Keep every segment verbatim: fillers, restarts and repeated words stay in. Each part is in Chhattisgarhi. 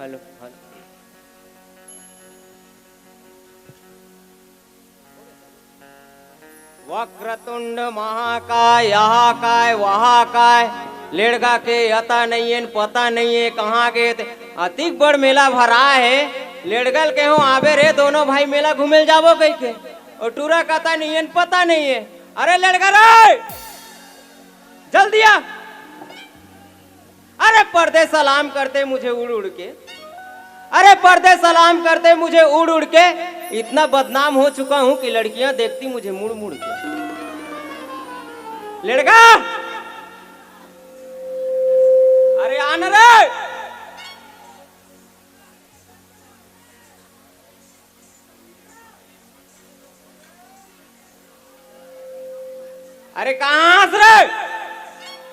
Hello, hello. वक्रतुंड महाकाय, यहाँ काय, वहाँ काय, लेड़गा के अता नइये, पता नइये, कहाँ गे ते। अतिक बड़ मेला भरा हे। लेड़गा ल केहेंव आबे रे, दोनों भाई मेला घूमे ल जाबो कहिके। अउ टूरा कता नइये, पता नइये। अरे लेड़गा रे, जल्दी आ। अरे पर्दे सलाम करते मुझे उड़ उड़ के, अरे पर्दे सलाम करते मुझे उड़ उड़ के, इतना बदनाम हो चुका हूं कि लड़कियां देखती मुझे मुड़ मुड़ के। लेड़गा, अरे आना रे। अरे कहाँ हस रे?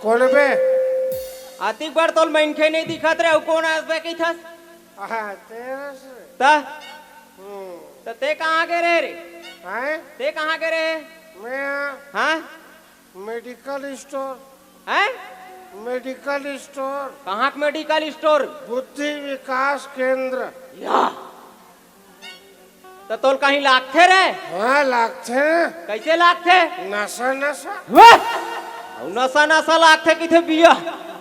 कोन बे? अतिक बड़ तोल मनखे नइ दिखत रे, अउ कोन आस बे कहिथस? हाँ, तेरस रे। त? हम्म। त ते कहाँ गे रहे रे? हैं? ते कहाँ गे रहे? मैं हाँ? Medical store. हैं? Medical store. कहाँ के मेडिकल स्टोर? बुद्धि विकास केंद्र। या। त तोल कहीं लागथे रे? हाँ, लागथे। कइसे लागथे? नशा, नशा। वाह! अउ नशा, नशा लागथे किथे बिया।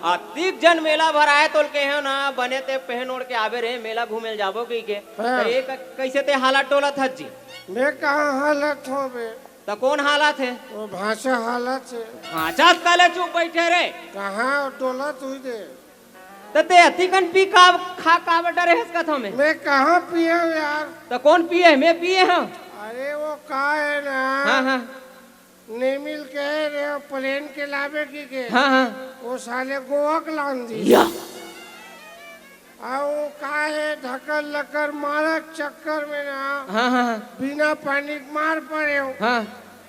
अतिक जन मेला भराए तोल केहेंव ना, बने ते पहन ओढ़ के आबे रे, मेला घूमे ल जाबो कहिके। हाँ। त ये क-, कइसे ते हालत डोलत हस जी? मैं कहाँ हालत हों बे? त कोन हालत हे? वो भांचा हालत हे। भांचा तले चुप बइठे रे। कहाँ डोलत हुई दे? त ते अतिकन पी का, खा का बटा रहे हस कथों में? मैं कहाँ पिए हूँ यार? त कोन पिए हे? मैं पिए हूँ। अरे वो का हे ना, हाँ, हाँ। नेमिल कहे रे, प्लेन के लाबे कहिके। हाँ, हाँ। वो साले गोवा के लान दी। या। अउ वो का हे, ढकर लकर मारत चक्कर में ना, हाँ, हाँ, हाँ। बिना पानी के मार पड़े हूँ। हाँ।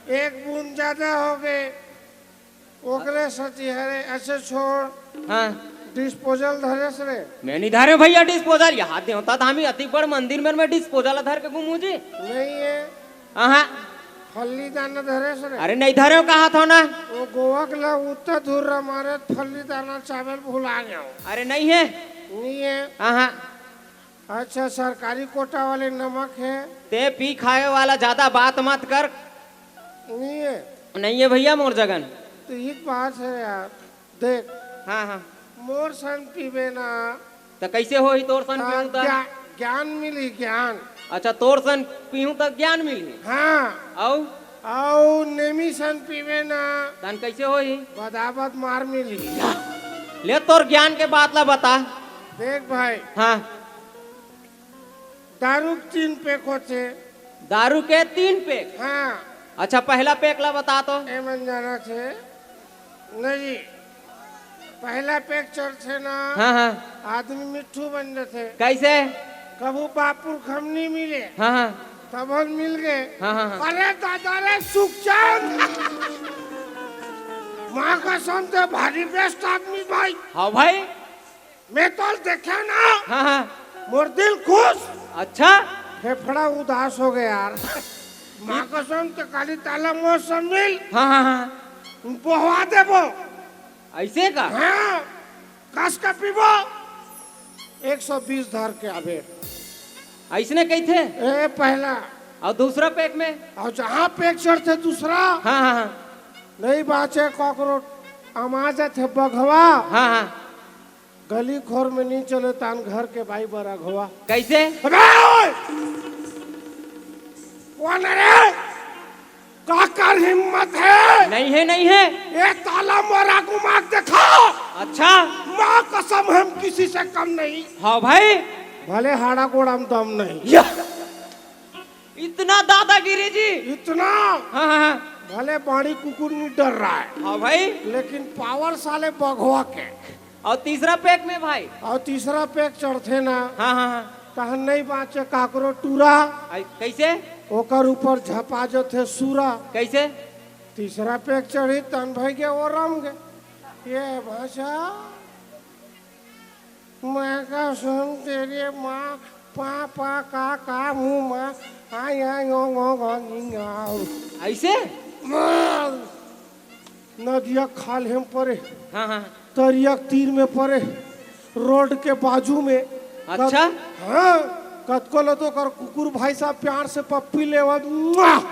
एक बूंद ज्यादा हो गे, ओकरे सती हरे, अच्छा छोड़। हाँ। डिस्पोजल धरेस रे? मैं नइ धरेंव भइया डिस्पोजल, यहाँ देवता धामी अतिक बड़ मंदिर में मैं डिस्पोजल धर के घूमूं जी? नइ हे। आहा। फल्ली दाना धरेस रे? अरे नइ धरेंव, कहाथों ना। वो गोवा के ला उत्ता धुर्रा मारे फल्ली दाना चाबे ल भुला गेंव। अरे नइ हे। नइ हे। आहा। अच्छा, सरकारी कोटा वाले नमक हे। ते पी खाए वाला ज्यादा बात मत कर। नइ हे। नइ हे भइया मोर जगन। त एक बात हे यार, देख। हाँ, हाँ। मोर सन पीबे ना। त कइसे होही तोर सन हाँ, पीहूं त? ज्ञा-, ज्ञान मिलही, ज्ञान। अच्छा, तोर सन पीहूं त ज्ञान मिलही? हाँ। अउ? अउ नेमी सन पीबे ना। तहन कइसे होही? बदाबद मार मिलही। ले तोर ज्ञान के बात ला बता। देख भाई। हाँ। दारू के तीन पैक होथे। दारू के तीन पैक? हाँ। अच्छा, पहला पैक ला बता तो। ए मन जाना थे। नहीं, पहला पैक चढ़थे ना, हाँ, हाँ। आदमी मिट्ठू बन जाथे। कइसे? कभू बापुर खमनी मिले, हाँ, हाँ। तब हम मिल गए। हाँ, हाँ, हाँ। अरे दादा रे सुखचंद, माँ कसम ते भारी बेस्ट आदमी भाई। हाँ भाई। मैं तोल देखे ना, हाँ, हाँ। मोर दिल खुश। अच्छा। फेफड़ा उदास हो गया यार। माँ कसम ते काली ताला मोर सब मिल। हाँ, हाँ, हाँ। बोहवा देबो। अइसे का? हाँ। कस का पीबो। एक सौ बीस धर के आबे। अइसने कहिथे? ए, पहला। अउ दूसरा पैक में? अउ जहाँ पैक चढ़थे दूसरा। हाँ, हाँ, हाँ। नइ बाँचे ककरो, अमा जाथे बघवा। हाँ, हाँ। गली खोर में नइ चले, तहन घर के बाई बर अघवा। कइसे? अबे ओए! कोन रे? काकर हिम्मत हे? नइ हे, नइ हे। ए ताला मोर आगू म देखा। अच्छा। माँ कसम हम किसी से कम नहीं। हाँ भाई। भले हाड़ा गोड़ा में दम नहीं। या। इतना दादागिरी जी। इतना। हाँ, हाँ, हाँ। भले बाड़ी कुकुर नहीं डर रहा है। हाँ भाई। लेकिन पावर साले बघवा के। अउ तीसरा पैक में भाई? अउ तीसरा पैक चढ़थे ना, हाँ, हाँ, हाँ। तहन नइ बाँचे काकरो टूरा। आई, कइसे? ओकर ऊपर झपा जथे सूरा। कइसे? तीसरा पैक चढ़ी तहन भई गे ओरम गे। ये भाषा, मैं का सुन तेरे माँ, पा, पा, का, का, मुँह मा, आ, या, यो, गो, गो, गी, गाओ। अइसे? माँ, नदिया खाल्हे में परे, हाँ, हाँ। तरिया के तीर में परे, रोड के बाजू में, अच्छा? हाँ, कतको ल तो ओकर कुकुर भाई साहब प्यार से पप्पी लेवत, मुआ!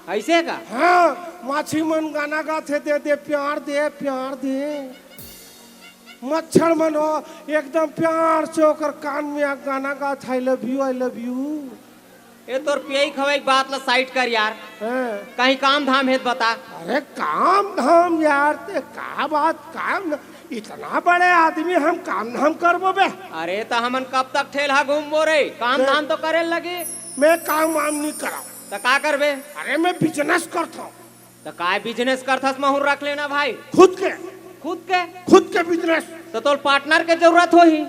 ऐसे का? हाँ, माछी मन गाना गाथे, "दे दे प्यार दे, प्यार दे।" मच्छर मन हो, एकदम प्यार से ओकर कान में आ गाना गाथे, "I love you, I love you।" ए, तोर पियई खवई के बात ला side कर यार। हाँ। कहीं काम धाम हे त बता। अरे काम धाम यार, ते का बात, काम न-, इतना बड़े आदमी हम काम धाम करबो बे? अरे त हमन कब तक ठेलहा घूमबो रे? काम ते धाम तो करे लगी। मैं काम वाम नहीं कराओ। त का करबे? अरे मैं business करता हूँ। त काय business करथस, महूँ रख लेना भाई। खुद के। खुद के? खुद के business। त तोर partner के जरूरत होही।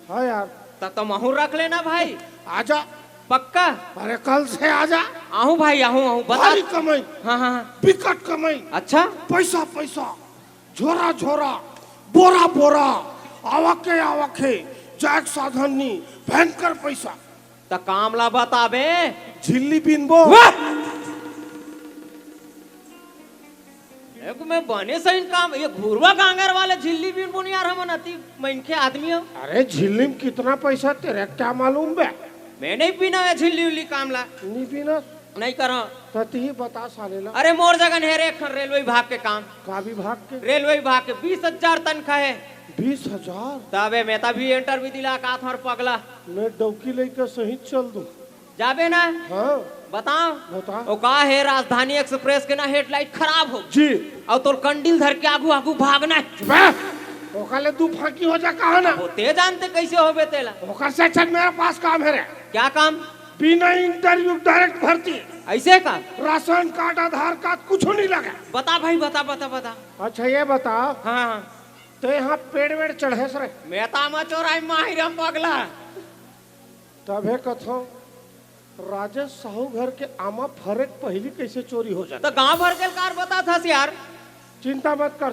हाँ यार। त तो महूँ रख लेना भाई। आजा। पक्का? अरे कल से आजा। आहूँ भाई, आहूँ, आहूँ, बता। भारी कमाई। हाँ, हाँ, हाँ। बिकट कमाई। अच्छा? पैसा, पैसा। झोरा, झोरा। बोरा, बोरा। आवक के, आवक हे। जायक साधन नी। भयंकर पैसा। त काम ला बताबे। झिल्ली बीनबो। वाह! एक में बने सही काम, ये घुरवा गांगर वाले झिल्ली बीनबो नहीं यार, हमन अति मनखे आदमी हो। अरे झिल्ली में कितना पैसा तेरे क्या मालूम बे? मैं नहीं बीना ये झिल्ली उल्ली काम ला। नहीं बीना? नहीं करो। त तिही बता साले ला। अरे मोर जगह हे रे एक ठन रेलवे विभाग के काम। का विभाग के? रेलवे विभाग के बीस हजार तनख्वाह हे। बीस हजार? तबे मैं तभी interview दिला का थोर पगला। मैं डौकी लेके सही चल दूं। जाबे ना? हाँ। बताओ। बता। ओ का हे, राजधानी एक्सप्रेस के ना headlight खराब हो। जी। अउ तोर कंडील धर के आगू आगू भागना हे। बे, ओकर ले दू फांकी हो जा कहा ना। वो ते जानते कैसे होबे तेला। ओकर से अच्छा मेरे पास काम हे रे। क्या काम? बिना interview direct भर्ती। ऐसे का? राशन कार्ड, आधार कार्ड कुछ नहीं लगे। बता भाई, बता, बता, बता। अच्छा ये बता, हाँ, हाँ। तो यहाँ पेड़ वेड़ चढ़े सर? मैं तो आमा चोराई माहिर हम पगला। तभे कथो राजेश साहू घर के आमा फरे के पहिली कैसे चोरी हो जाता। तो गांव भर के कार बता था यार। चिंता मत कर,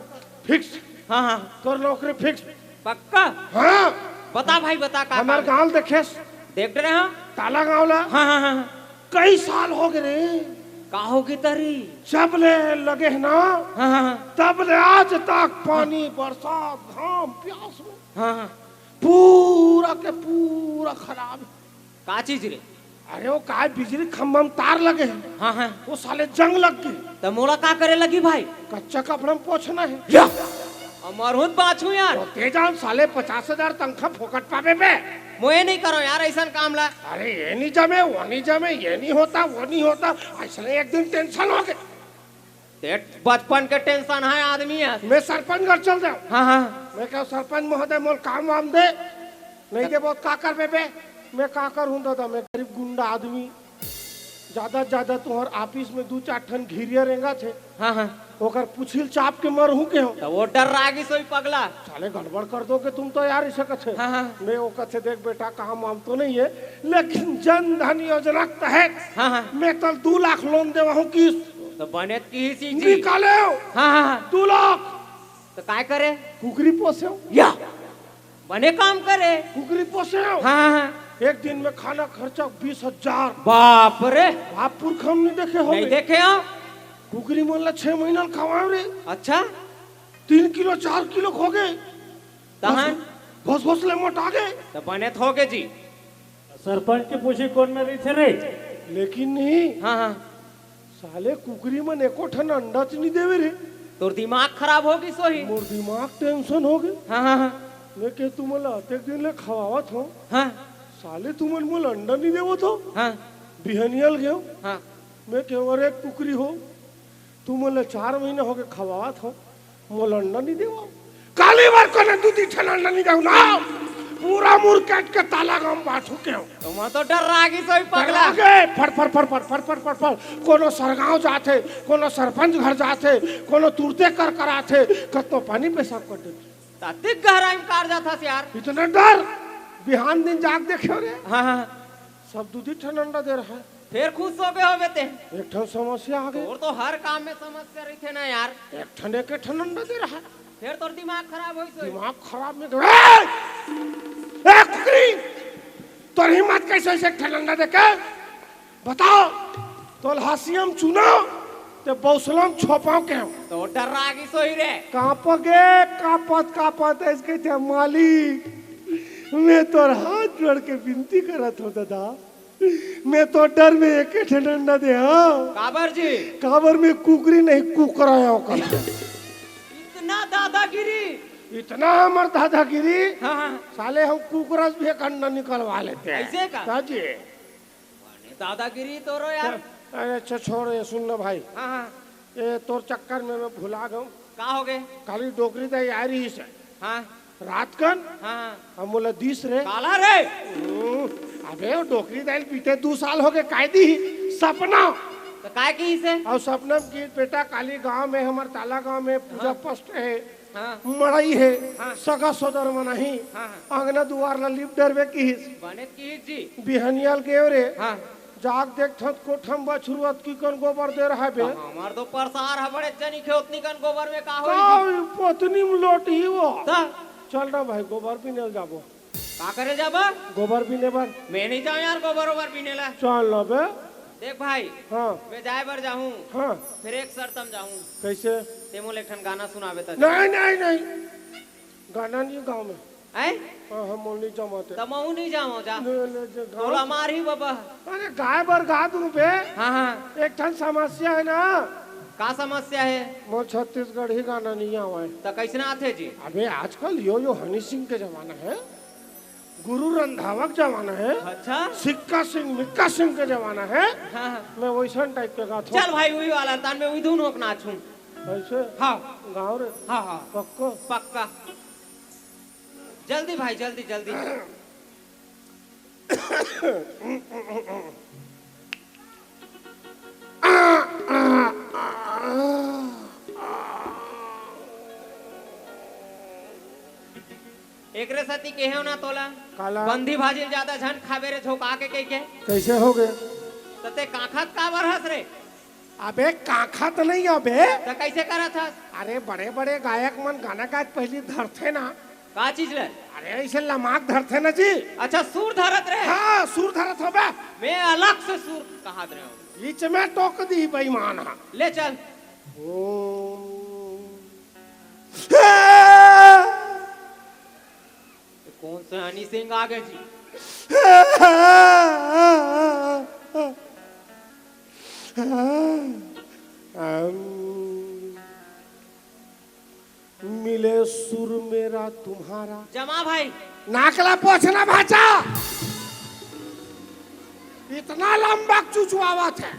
fix। हाँ, हाँ। तोर नौकरी fix। पक्का? हाँ। बता भाई, बता का हमार काम? गांव देखेस? देख रहे हैं। ताला गांव ला? हाँ, हाँ, हाँ, हाँ। कई साल हो गए रे। का हो गए तरी? जब ले लगे है ना, हाँ, हाँ, हाँ। तब ले आज तक पानी, बरसात, घाम, प्यास में हाँ, हाँ। पूरा के पूरा खराब। का चीज रे? अरे वो काय बिजली खंभा में तार लगे है। हाँ, हाँ। वो साले जंग लग गए। त मोला का करे लगी भाई? कच्चा कपड़ा में पोछना है। या! अमर हूँ बाछू यार। तो ते जान साले पचास हजार तनखा फोकट पाबे बे। मोए नहीं करो यार ऐसा काम ला। अरे ये नहीं जमे, वो नहीं जमे, ये नहीं होता, वो नहीं होता। ऐसा एक दिन tension हो गए। ते बचपन के tension है आदमी है। मैं सरपंच घर चल जाओ। हाँ, हाँ। मैं कहा सरपंच महोदय मोल काम वाम दे, नहीं देबो का करबे बे? मैं का करूं दादा, मैं गरीब गुंडा आदमी। ज्यादा ज्यादा तुहर office में दू चार ठन घिरिया रेंगा थे। हाँ, हाँ। ओकर पुछिल चाप के मर हूं के हो। तो वो डर रागी सोई पगला। साले गड़बड़ कर दोगे तुम तो यार, इसे कथे। हाँ, हाँ। मैं वो कथे देख बेटा काम वाम तो नहीं है, लेकिन जन धन योजना के तहत हाँ, हाँ। मैं कल दू लाख loan देवा हूँ किस्त। तो बने की ही चीज। निकाले हो। हाँ, हाँ, हाँ। दू लाख। तो काय करे? कुकरी पोसे हो। या। बने काम करे। कुकरी पोसे हो। हाँ, हाँ, हाँ। एक दिन में खाना खर्चा बीस हजार। बाप रे। बाप पुरखा हम नहीं देखे हो नहीं बे। देखे हो। कुकरी मन ला छह महीना ल खवाओ रे। अच्छा। तीन किलो, चार किलो खो गए। तहन? घोस घोस ले मोटा गए। तो बने तो हो गए जी। सरपंच के पूछी कोन में रहिथे रे? लेकिन नहीं। हाँ, हाँ। साले कुकरी मन एको ठन अंडा च नहीं देवे रे। तोर दिमाग खराब हो गई सोही। मोर दिमाग tension हो गए। हाँ, हाँ, हाँ। मैं के तुमन ला अतेक दिन ले खवावत हो। हाँ। साले तुमन मोल अंडा नहीं देवत हो। हाँ। बिहनियल गयो। हाँ। मैं के अरे कुकरी हो, तुमन ला चार महीना हो गए खवावत हो, मोला अंडा नहीं देवा। काली बार कोने दू दी ठन अंडा नहीं देव ना। पूरा मुर काट के ताला गांव बांट के हो। तुम तो डर रागी सोई पगला। डरा गए, फड़, फड़, फड़। कोनो सरगांव जाथे, कोनो सरपंच घर जाथे, कोनो तुरते कर कराथे, कत्तो पानी पेशाब कर देथे। तातिक गहराई में कार जाथा यार। इतना डर, बिहान दिन जाग देखे रे। हाँ, हाँ। सब दू दी ठन अंडा दे रहा है। फिर खुश हो गए होबे ते। एक ठन समस्या आ गई। तोर तो हर काम में समस्या रहिथे ना यार। एक ठन, एक ठन अंडा दे रहा है। फिर तोर दिमाग खराब होई सोई। दिमाग खराब में ए! ए, कुकरी! तोर हिम्मत कैसे होई से एक ठन अंडा दे के? बताओ। तोल हासियम चुना, ते बौसलम छोपाओ के हो। तो डर रागी सोई रे। कांप गे, कांपत, कांपत, ऐसे कहते हैं, "मालिक, मैं तोर हाथ जोड़ के विनती करत हंव दादा, मैं तोर डर में एके ठन अंडा दे हंव। काबर जी? काबर मैं कुकरी नहीं, कुकरा आंव ओकर। इतना दादागिरी। इतना हमर दादागिरी। हाँ, हाँ। साले हम कुकरा से भी एक अंडा निकलवा लेते हैं। ऐसे का? हाँ जी। बने दादागिरी तोरो यार। अरे अच्छा छोड़, ये सुन ना भाई। हाँ, हाँ। ये तोर चक्कर में मैं भुला गंव। का होगे? काली डोकरी दाई आय रहिस हे। हाँ। रात कन। हाँ, हाँ। अब मोला दिस रे। काला रे। हम्म, अबे वो डोकरी दाई ल बीते दू साल होगे, काय दी सपना। त काय किहिस हे? अउ सपना में कि बेटा काली गांव में, हमर ताला गांव में पूजा हाँ। पस्ट हे। हाँ। मड़ई हे, हाँ। सगा सोदर मन आही, हाँ, हाँ। अंगना दुवार ला लिप डरबे किहिस। बने किहिस जी। बिहनिया ल गेंव रे। हाँ। जाग देखथंव त कोठा म बछरू अतकी कन गोबर दे रहय बे। त हमर तो परसार ह बड़े जनी खे, ओतनी कन गोबर में का का होई जी? पत्नी म लोटही वो। त? चल ना भाई, गोबर बिने ल जाबो। का करे जाबा? गोबर बिने बर। मैं नहीं जांव यार गोबर ओबर बिने ला। चल ना बे। देख भाई, हाँ। मैं जाय बर जाहूँ। हाँ। फेर एक शर्त म जाहूँ। कैसे? ते मोला एक ठन गाना सुनाबे त। नहीं, नहीं, नहीं। गाना नहीं गाँव में। हैं? हाँ, हम मोल नहीं जमाते। त महूँ नहीं जावंव जा। ले, ले, जे गाँव तोला मारही बाबा। अरे गाय बर गा दूं बे। हाँ, हाँ। एक ठन समस्या हे ना। का समस्या हे? मोर छत्तीसगढ़ी गाना नहीं आवय। त कैसना आथे जी? अबे आजकल यो, यो हनी सिंह के जमाना हे। गुरु रंधावा के जमाना हे। अच्छा। सिक्का सिंह, मिक्का सिंह के जमाना हे। हाँ, हाँ। मैं वैसन type के गाथंव। चल भाई, उही वाला तान में उही धुन होक नाचहूँ। ऐसे? हाँ। गाँव रे? हाँ, हाँ। पक्का? पक्का। जल्दी भाई, जल्दी, जल्दी। एकरे सेती केहेंव ना तोला। काला? बंदी भाजी ल जादा झन खाबे रे झोंका के कहिके। कैसे होगे? त ते कांखत काबर हस रे? अबे कांखत नहीं अबे। त कैसे करत हस? अरे बड़े बड़े गायक मन गाना गाय के पहिली धरथे ना। का चीज ले? अरे ऐसे लमाक धरथे ना जी। अच्छा सुर धरत रहे? हाँ सुर धरत हो बे। मैं अलग से सुर कहा दे रहा हूँ। बीच में टोक दी बेईमान हा। ले चल। ओम। ये कौन सा हनी सिंह आ गए जी? मिले सुर मेरा तुम्हारा। जमा भाई। नाक ला पोछना भाचा। इतना लंबा चुचुआवत हे।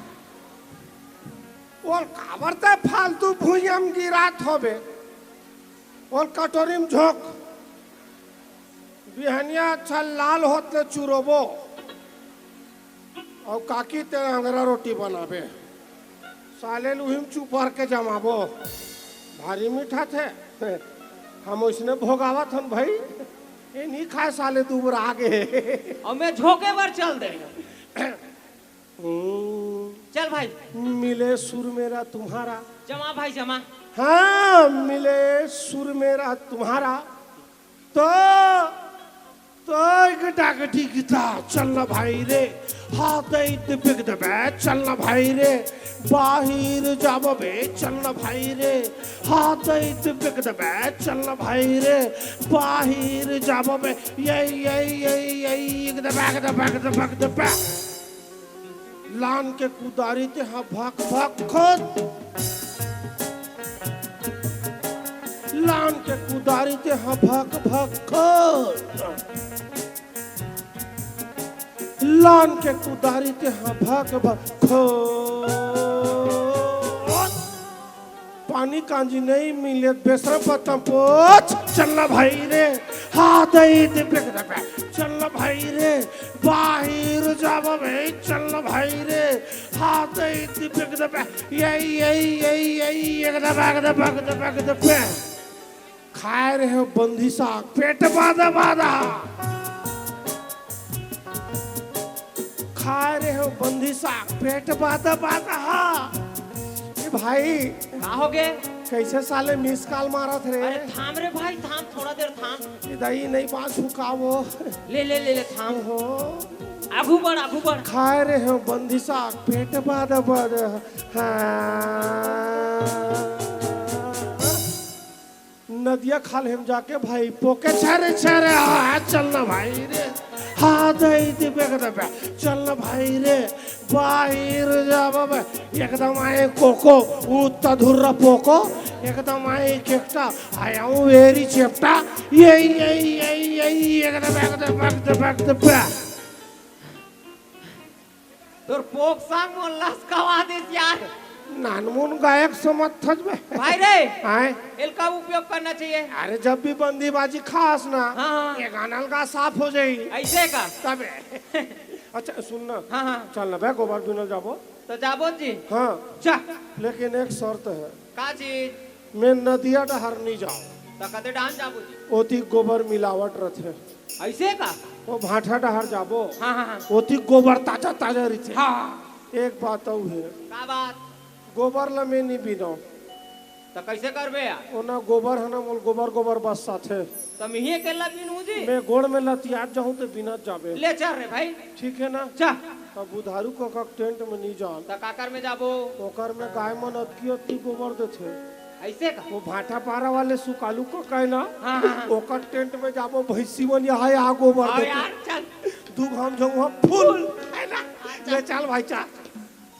ओल काबर ते फालतू भुइयां म गिरात होबे। ओल कटोरी म झोंक। बिहनिया अच्छा लाल होत ले चुरोबो। अउ काकी ते अंगरा रोटी बनाबे। साले ल उही म चुपर के जमाबो। भारी मीठा थे। हम ओइसने भोगावत हन भाई। ये नहीं खाए साले दुबरा गे। अउ मैं झोंके बर चल दे। हम्म। चल भाई। मिले सुर मेरा तुम्हारा। जमा भाई जमा। हाँ, मिले सुर मेरा तुम्हारा। तो, तो एक डाक टिकता, चल ना भाई रे। हाथ इत बिग दबे, चल ना भाई रे। बाहिर जाबो बे, चल ना भाई रे। हाथ इत बिग दबे, चल ना भाई रे। बाहिर जाबो बे, ये, ये, ये, ये, एक दबे, एक दबे, एक दबे, एक दबे। लान के कुदारी ते हा भक भक खोद। लान के कुदारी ते हा भक भक खोद। लान के कुदारी ते हा भक भक खोद। पानी कांजी नहीं मिले, बेसर पत्ता पोछ, चल ना भाई रे। हाथ ही ते बिग दबे, चल ना भाई रे। बाहिर जाबो बे, चल ना भाई रे। हाथ ही ते बिग दबे, ये, ये, ये, ये, एक दबे, एक दबे, एक दबे, एक दबे। खाए रहे हो बंदी साग, पेट बादा बादा। खाए रहे हो बंदी साग, पेट बादा बादा। ए भाई, का हो गे? कैसे साले miss call मारत रे? अरे थाम रे भाई, थाम, थोड़ा देर थाम। ए दाई, नहीं बात झुकावो। ले, ले, ले, ले, थाम। हो। आगू बढ़, आगू बढ़। खाए रहे हो बंदी साग, पेट बादा बादा। हाँ। नदिया खाल हम जाके भाई पोके छरे छरे, हाँ, चल ना भाई रे। हाँ, दई दे बेग दे बे। चल ना भाई रे। बाहिर जाबो बे। एकदम आए कोको, उत्ता धुर्रा पोको। एकदम आए केकटा, आया हूँ वेरी चेपटा। ये, ये, ये, ये, ये, एकदम, एकदम, एकदम, एकदम बे। तोर पोक संग मोन लसकावा दिस यार। नानमुन गायक समझ थस बे। भाई रे, आय? एल का उपयोग करना चाहिए? अरे, जब भी बंदी बाजी खास ना, हाँ, हाँ। ये गाना लगा साफ हो जाई। ऐसे का? तबे। अच्छा, सुन ना। हाँ, हाँ। चल ना बे, गोबर बिनल जाबो। तो जाबो जी। हाँ। जा। लेकिन एक शर्त है। का चीज? मैं नदिया डहर नहीं जाऊँ। तो कते डान जाबो जी? ओती गोबर मिलावट रथे। ऐसे का? वो भाठा डहर जाबो। हाँ, हाँ, हाँ। ओती गोबर ताजा ताजा रहिथे। हाँ। एक बात अउ है। का बात? गोबर ला मैं नहीं बिनव। तो कैसे करबे यार? ओना गोबर है ना, मोल गोबर गोबर बस साथे। तो मिही अकेला बिनू जी? मैं गोड़ में लतियात जाहूँ तो बिनत जाबे। ले चल रे भाई। ठीक है ना? जा। अब बुधारू कका टेंट में नहीं जान। तो काकर में जाबो? ओकर में गाय मन अतकी अतकी गोबर देथे। ऐसे का? वो भाटा पारा वाले सुकालू कका है ना? हाँ, हाँ, हाँ। ओकर टेंट में जाबो, भैंसी मन यहाँ यहाँ गोबर हाँ देथे। यार, चल। दू घाम झउहा फुल, है ना? ले चल भाई, चल।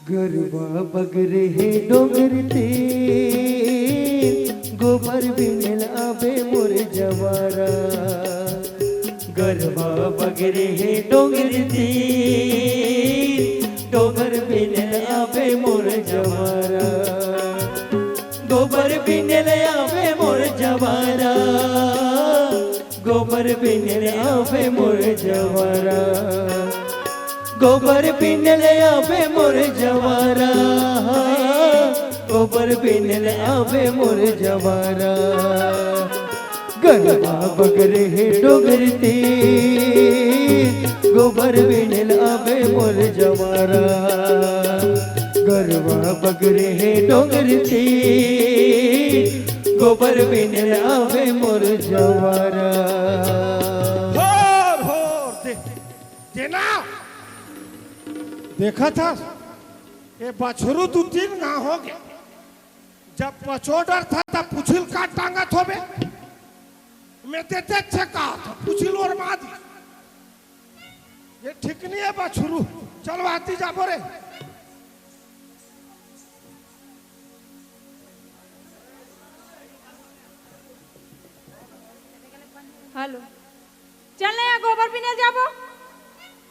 गरवा बगरे हे डोंगर तीर, गोबर बिनेल आबे मोर जवारा। गरवा बगरे हे डोंगर तीर, गोबर बिनेल आबे मोर जवारा। गोबर बिनेल आबे मोर जवारा। गोबर बिनेल आबे मोर जवारा। गोबर बिनेल आबे मोर जवारा। गोबर बिनेल आबे मोर जवारा। गरवा बगरे हे डोंगर तीर, गोबर बिनेल आबे मोर जवारा। गरवा बगरे हे डोंगर तीर, गोबर बिनेल आबे मोर जवारा। भोर, भोर, दे, देना। देखा था, ये बछरू दू तीन घांव हो गया। जब पचो डरथा, तब पुछिल का टांगत होबे। मैं देते छे का था, पुछिल ओर मादी। ये ठीक नहीं है बछरू, चल वाती जाबो रे। हेलो, चल ना यार, गोबर बिनेल जाबो।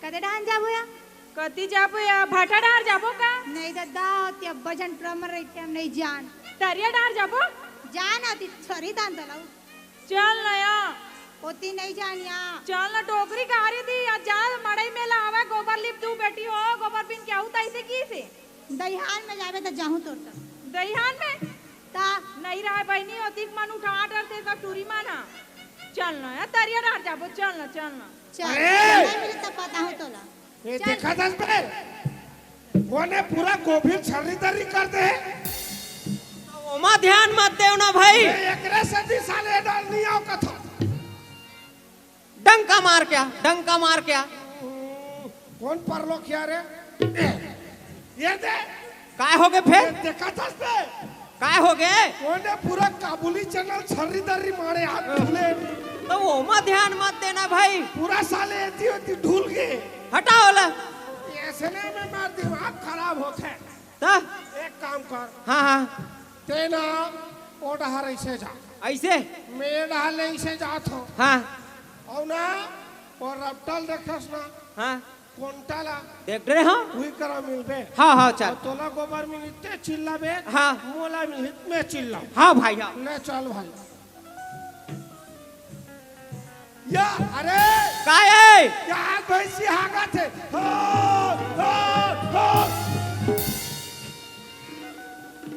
कते डाहर जाबो या? कती जाबो या? भाटा डाहर जाबो का? नहीं दादा, ओती अब्बड़ झन ट्रमर रहिथे, हम नहीं जान। तरिया डाहर जाबो? जान, ओती छोरी दान तलाऊ। चल ना या। ओती नहीं जान या। चल ना, डोकरी गारी दी, या जा मड़ई मेला हवय, गोबर लिप दू बेटी हो, गोबर बिन के आहू तइसे की से। दइहान में जाबे त जाहूं तोर संग। दइहान में? ता? नहीं रहय बहिनी, ओतिक मन उठा डरथे सब टूरी मन ह। चल ना, या तरिया डाहर जाबो, चल ना, चल ना। चल, अरे! नहीं मिली त बताहूं तोला। ये चल। देखा दस बे, कोने पूरा गोभी छर्री दर्री कर दे। ओमा ध्यान मत देव ना भाई। ये एकरे सेती साले डाल नहीं आओ कथा। डंका मार क्या, डंका मार क्या? कोन परलोक या रे? ये दे। काय होगे फेर? ये देखा था से? काय होगे? कोने पूरा काबुली चैनल छर्री दर्री मारे हाथ धुले। तो ओमा ध्यान मत देना भाई। पूरा साले एती ओती ढुल गे। हटाओ ला। ऐसे ने में मार दिमाग खराब होथे। त? एक काम कर। हाँ, हाँ। तेना ओ डहर ऐसे जा। ऐसे? मैं डहर ले ऐसे जात हो। हाँ। अउ ना, ओ रपटल देखस ना। हाँ। कोंटा ला। देख रहे हो? उही करा मिलबे। हाँ, हाँ, चल। अउ तोला गोबर मिलही ते चिल्लाबे। हाँ। मोला मिलही ते मैं चिल्लाऊं। हाँ भाई, हाँ। ले चल भाई। या, अरे! काय हे? यार, भैंसी हागत हे। हो, हो, हो।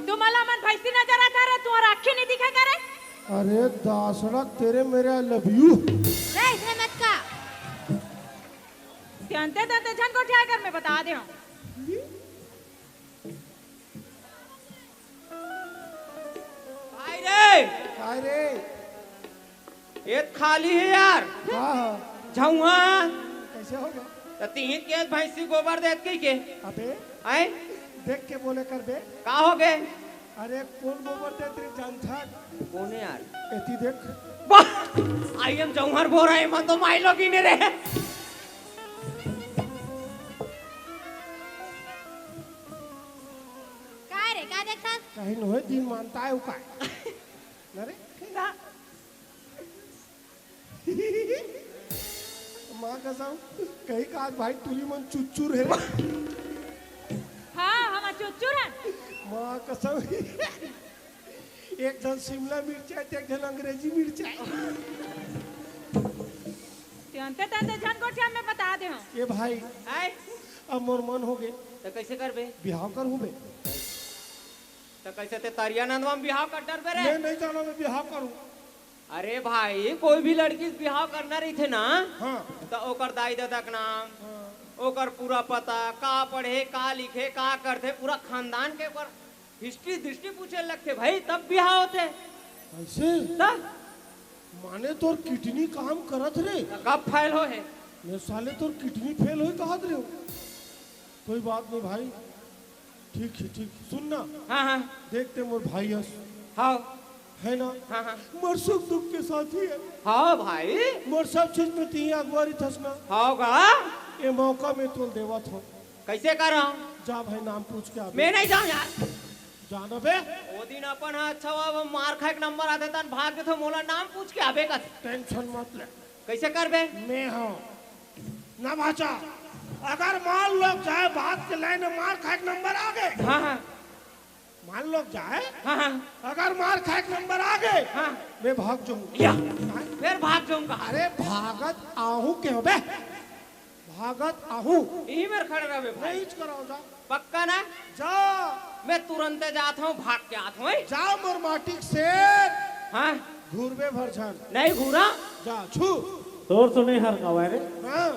तुम्हाला मन भैंसी नजर आता रे, तुम्हारा आँखी नहीं दिखा करे? अरे दासड़ा, तेरे मेरे I love you। रे, इतने मत का। त्यांते त्यांते झन गोठिया कर, मैं बता दे हूँ। भाई रे! काय रे? एत खाली हे यार। हाँ, हाँ। झउहा। कैसे हो गया? त तिही के भैंसी गोबर देत कहिके। अबे। आय? देख के बोले कर बे। का होगे? अरे कोन गोबर देत रे जानथस? कोन हे यार? एती देख। वाह! आई एम जौहर बोरा, एमन तो माइलो गिने रे। का रे, का देखथस? कहीं नोहे दिन मानता है उका। अरे? ना। माँ कसम, कहीं का आज भाई टूरी मन चुच्चुर हे। हाँ, हम चुच्चुर हन। माँ कसम, एक झन शिमला मिर्चा हे, एक झन अंग्रेजी मिर्चा हे। ते अंते तंते झन गोठिया में बता दे हूँ। ए भाई, आय? अब मोर मन हो गे। त कैसे करबे? बिहाव करहूँ बे। त कैसे ते तरिया नंदवा में बिहाव कर डरबे रे? मैं नहीं जाना, मैं बिहाव करूँ। अरे भाई, कोई भी लड़की से बिहाव करना रहिथे ना, हाँ। त ओकर दाई ददा के नाम, हाँ। ओकर पूरा पता, का पढ़े, का लिखे, का करथे, पूरा खानदान के ओकर हिस्ट्री दिस्ट्री पूछे लगथे भाई, तब बिहाव होथे। ऐसे? त? माने तोर किडनी काम करत रे? त कब फेल होहे? मैं साले तोर किडनी फेल होई कहत रे। कोई बात नहीं भाई, ठीक हे, ठीक हे। सुन ना। हाँ, हाँ। देख ते मोर भाई हस। हाँ। है ना? हाँ, हाँ। मोर सुख दुख के साथी हे। हाँ भाई। मोर सब चीज में तिही अगुवारी थस ना। हाँ गा। ए मौका में तोल देवत हूँ। कैसे करहूँ? जा भाई, नाम पूछ के आबे। मैं नहीं जाऊँ यार। जाना बे। ओ दिन अपन ह अच्छा हुआ, वो मार खाए के नंबर आथे तहन भाग देथे, मोला नाम पूछ के आबे कथे। टेंशन मत ले। कैसे करबे? मैं हूँ। ना भाचा, अगर मान लो जाए बात के लाइन में मार खाए के नंबर आ गे। हाँ, हाँ। मान लो जाए, हाँ, हाँ। अगर मार खाए के नंबर आ गे, हाँ। मैं भाग जाऊँ। या, हाँ? फिर भाग जाऊँ कहाँ? अरे भागत आहूँ के होबे, भागत आहूँ। इही मेर खड़े रहबे भाई। नहीं कराओ जा। पक्का ना? जा। मैं तुरंते जात हूँ, भाग के आत हूँ। जा मोर माटी के शेर। हाँ। घूरबे भर झन। नहीं घूरा। जा, छू। तोर तो नहीं हर गवाए रे। हाँ।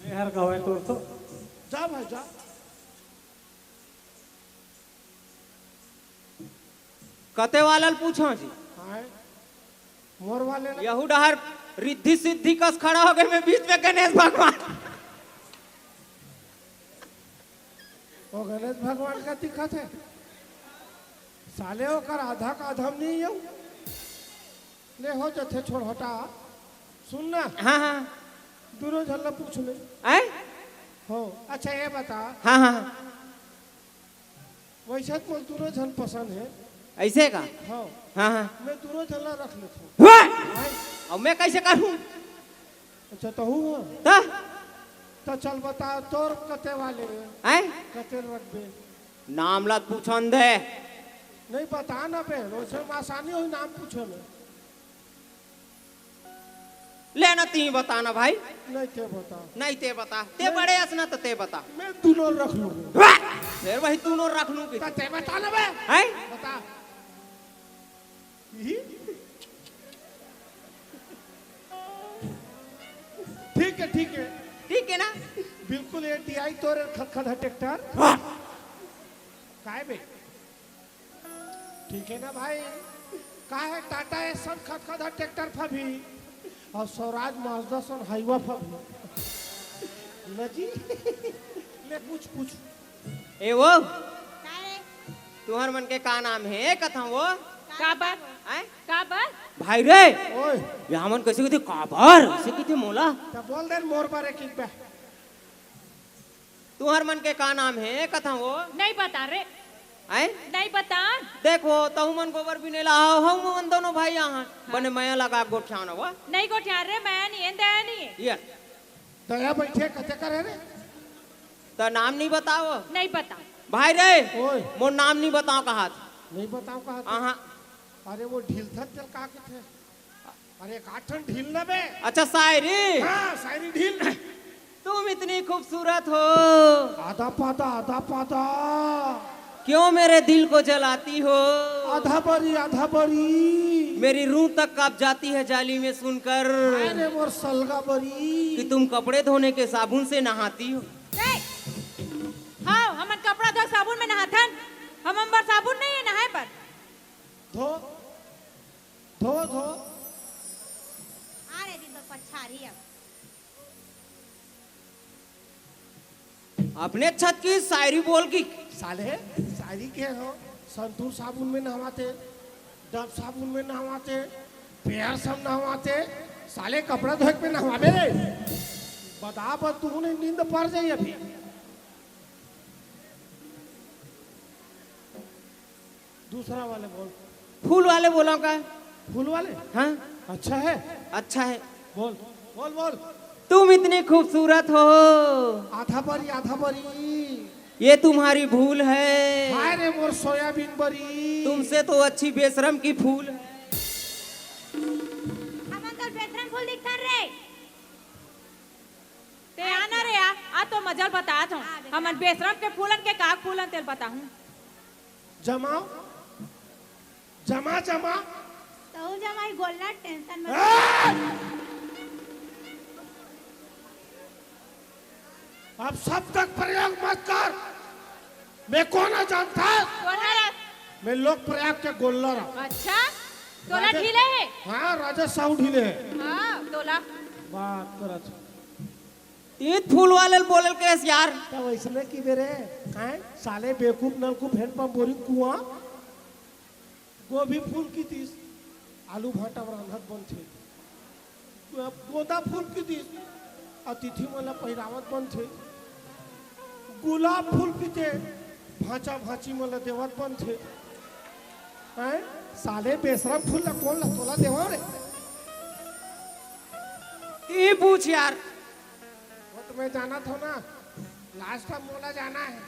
नहीं हर गवाए तोर तो। जा भाई, जा। कते वाला ल पूछो जी? हाँ। मोर वाले ला। यहू डहर रिद्धि सिद्धि कस खड़ा हो गए, मैं बीच में गणेश भगवान। वो गणेश भगवान का दिक्कत है। साले ओकर आधा का आधा नहीं है। ले हो जथे, छोड़ हटा। सुन ना। हाँ, हाँ। दोनों झन ला पूछ ले। आय? हो। अच्छा ये बता। हाँ, हाँ। वैसे तो मोर दोनों झन पसंद है। ऐसे का? हाँ। हाँ, हाँ। मैं दोनों झन ला रख लेता हूँ। वाह! आय? अब मैं कैसे करूँ? अच्छा, तो हूँ। त? तो चल बता, तोर कते वाले हैं? हैं? कते रखबे? नाम ला पूछन दे। नहीं बता ना बे, वैसे में आसानी होई नाम पूछे में। ले ना, ती बता ना भाई। नहीं, ते बता। नहीं, ते बता। ते नहीं। बड़े अस ना, तो ते बता। मैं दोनों रख लूँ। वाह! फिर वही दोनों रख लूँ कि। तो ते बता ना बे। हैं? बता। ही? ठीक है, ठीक है। ठीक है ना? बिल्कुल ये टीआई तोर खदखदा ट्रैक्टर। वाह! काय बे? ठीक है ना भाई? का है टाटा एसन खदखदा ट्रैक्टर फा भी और स्वराज माजदा सन हाईवा फा भी। न जी? ले पूछ, पूछ। ए वो? काय? तुहर मन के का नाम है? कथं वो? काबर? हैं? काबर? भाई रे, ओए। ये हमन कैसे कहिथे काबर? कैसे कहिथे मोला? त बोल दे मोर बारे की बे। तुहर मन के का नाम है? कथं वो? नहीं बता रे। हैं? नहीं बता। देखो, तहु मन गोबर बिने ला आओ, हम मन दोनों भाई यहाँ। हाँ। बने मया लगा गोठियान वो। नहीं गोठियान रे, मया नहीं है, दया नहीं है। ये। दया बैठे कते करे रे? त नाम नहीं बताओ। नहीं बता। भाई रे, ओए। मोर नाम नहीं बताओ कहा। नहीं बताओ कहा। हाँ। अरे वो ढील था तेल का के थे? अरे एक आठ ठन ढील ना बे। अच्छा, शायरी। हाँ, शायरी ढील। तुम इतनी खूबसूरत हो। आधा पादा, आधा पादा। क्यों मेरे दिल को जलाती हो? आधा बरी, आधा बरी। मेरी रूह तक कांप जाती है जाली में सुनकर। हाय रे मोर सलगा बरी। कि तुम कपड़े धोने के साबुन से नहाती हो। ए! हाँ, हमन कपड़ा धो साबुन में नहाथन। हम अंबर साबुन नहीं है नहाए पर। धो, धो, धो। आ रे दिन तो पछारी अब। अपने छत की शायरी बोल की। साले, शायरी के हो? संतूर साबुन में नहाते। डब साबुन में नहवाते, पेयर सब नहवाते, साले कपड़ा धोए के में नहवाबे रे। बता बस, तू नहीं नींद पर जाई अभी। दूसरा वाले बोल। फूल वाले बोला का? फूल वाले? हाँ। अच्छा है। अच्छा है। बोल, बोल, बोल। तुम इतनी खूबसूरत हो। आधा बरी, आधा बरी। ये तुम्हारी भूल है। हाय रे मोर सोयाबीन बरी। तुमसे तो अच्छी बेशरम की फूल है। हमन तो बेशरम फूल दिखथन रे। ते आ ना रे, आ, आ तो मजल बतात हूँ। हमन बेशरम के फूलन के का फूलन तेल बताहूँ। जमाओ, जमा, जमा। तहु जमाई गोल्लर, टेंशन मत। ए! अब शब्द का प्रयोग मत कर। मैं कौन है जानता है? कौन है रे? मैं लोक प्रयाग के गोल्लर हूँ। अच्छा, तोला राजा ढीले है। हाँ, राजा साहू ढीले है। हाँ, तोला। बात करत। तीत फूल वाले ल बोलल कहेस यार। त वैसने की बेरे, हैं? साले बेवकूफ नलकूप, हैंडपंप, बोरिंग, कुआं। गोभी फूल कितिस, आलू भांटा म रांधत बनथे। गोंदा फूल कितिस, अतिथि मन ला पहिरावत बनथे। गुलाब फूल किते, भांचा भांची मन ला देवत बनथे। हैं? साले बेशरम फूल ला कोन ला तोला देवव रे? ई पूछ यार। वो तो मैं जानत हूँ ना, लास्ट टाइम मोला जाना है,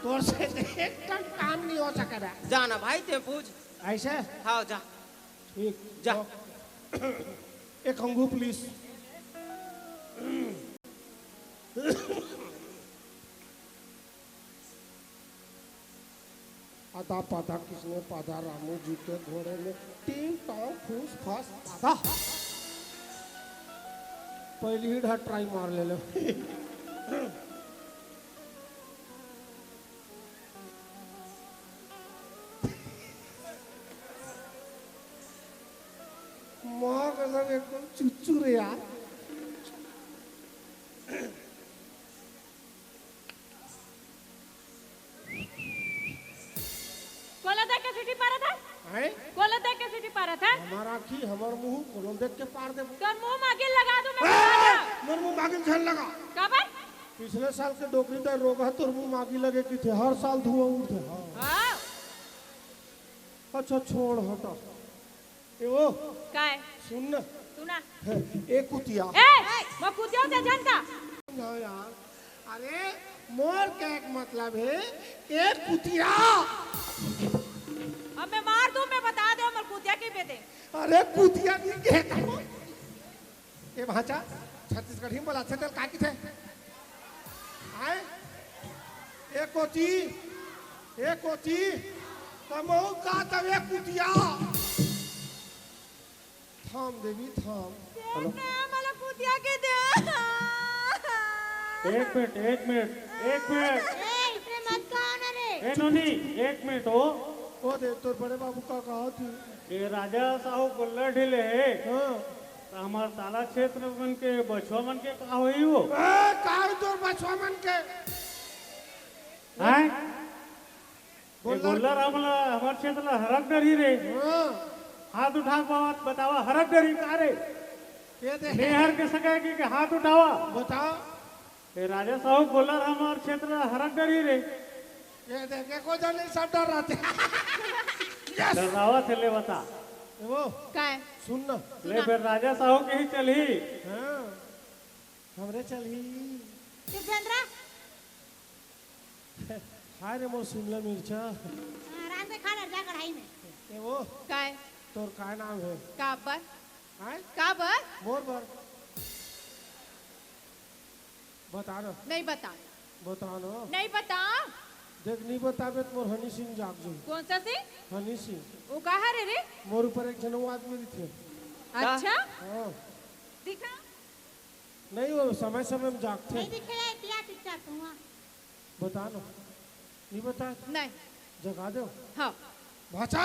तोर से एक टन काम नहीं हो सके बे। जाना भाई, ते पूछ। ऐसे? हाँ, जा। ठीक। जा। एक अंगू प्लीज। अदा पदा किसने पदा रामू जी के घोड़े में टिंग टोंग फूस फास पदा। पहली ही ढा ट्राई मार ले लो। माँ कसम एकदम चुच्चू रे यार। कोला देख के सीटी पारत है? हैं? कोला देख के सीटी पारत है? हमार आँखी, हमार मुंह, कोनो देख के पार देबो। तोर मुंह मागिल लगा दूं मैं, ए! बता दो। मोर मुंह मागिल झन लगा। काबर? पिछले साल के डोकरी दाई रोग है, तोर मुंह मागिल लगे किथे, हर साल धुआं उठथे। हाँ। हाँ। अच्छा, छोड़, हटा। ए ओ, काय? सुन ना। सुना। ए कुतिया। ए, मैं कुतिया होते जान का? ना यार, अरे मोर कहे के मतलब है, ए कुतिया। अब मैं मार दूं, मैं बता दे, मैं कुतिया की बेटे। अरे कुतिया नहीं कहता वो। ए भांचा, छत्तीसगढ़ी में बोला, अच्छा, चल, का किथे? आए? ए कोची, ए कोची, तमहू का तब ए कुतिया। थाम देवी, थाम। हेलो। देख ना, मला कुतिया के दे। एक मिनट, एक मिनट, एक मिनट। ए, इसने मत कहो ना रे। ए नोनी, एक मिनट हो। ओ दे, तोर बड़े बाबू का कहा थी? ए राजा साहू गोल्लर ढीले हे। हाँ। त हमर ताला क्षेत्र मन के बछवा मन के का होही वो? ए, का होही तोर बछवा मन के? हैं? ए गोल्लर। गोल्लर हमला, हमर क्षेत्र ला हरक डरही रे। हाँ। हाथ उठा के बात बतावा, हरक डरही का रे? ये दे। मेहर के सगा के, के हाथ उठावा। बता। ए राजा साहू गोल्लर हमर क्षेत्र ला हरक डरही रे। ये देख, एको जन नहीं, सब डर रहा थे। यस। डरावा थे, ले बता। ए वो। काय? सुन ना। ले सुना। फिर राजा साहू के ही चलही। हाँ। हमरे चलही। चुप बेंदरा। हाय रे मोर शिमला मिर्चा। हाँ, आराम से खा ले, जा कढ़ाई में। ए वो। काय? तोर काय नाम है? काबर? हैं? काबर? मोर बर। बता ना। नहीं बता। बता ना। नहीं बता। देख, नहीं बताबे त मोर हनी सिंह जाग जाही। कौन सा सिंह? हनी सिंह। वो कहाँ रे रे? मोर ऊपर एक झन वो आदमी रहिथे। अच्छा? हाँ। दिखा। नहीं, वो समय समय में जागथे। नहीं दिखे, या पिया चुपचाप हुआ। बता ना। नहीं बता। नहीं। जगा दो। हाँ। भांचा!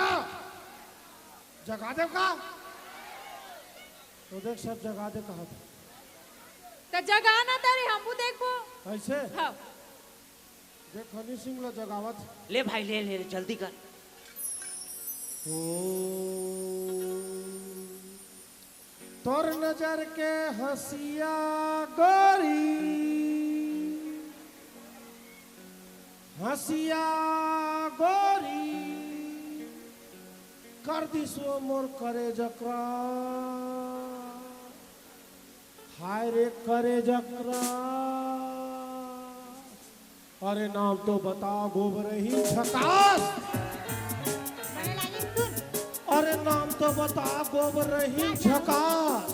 जगा दे का? तो देख, सब जगा दे कहा था। तो जगा ना तारे, हमू देखबो। ऐसे? हाँ। देख, हनी सिंह ला जगावत। ले भाई, ले, ले, ले, जल्दी कर। ओ। तोर नजर के हंसिया गोरी, हंसिया गोरी, कर दिस वो मोर करेज क्रॉस। हाय रे करेज क्रॉस। अरे नाम तो बता गोबरहीन झकास। बने लागे सुन। अरे नाम तो बता गोबरहीन झकास।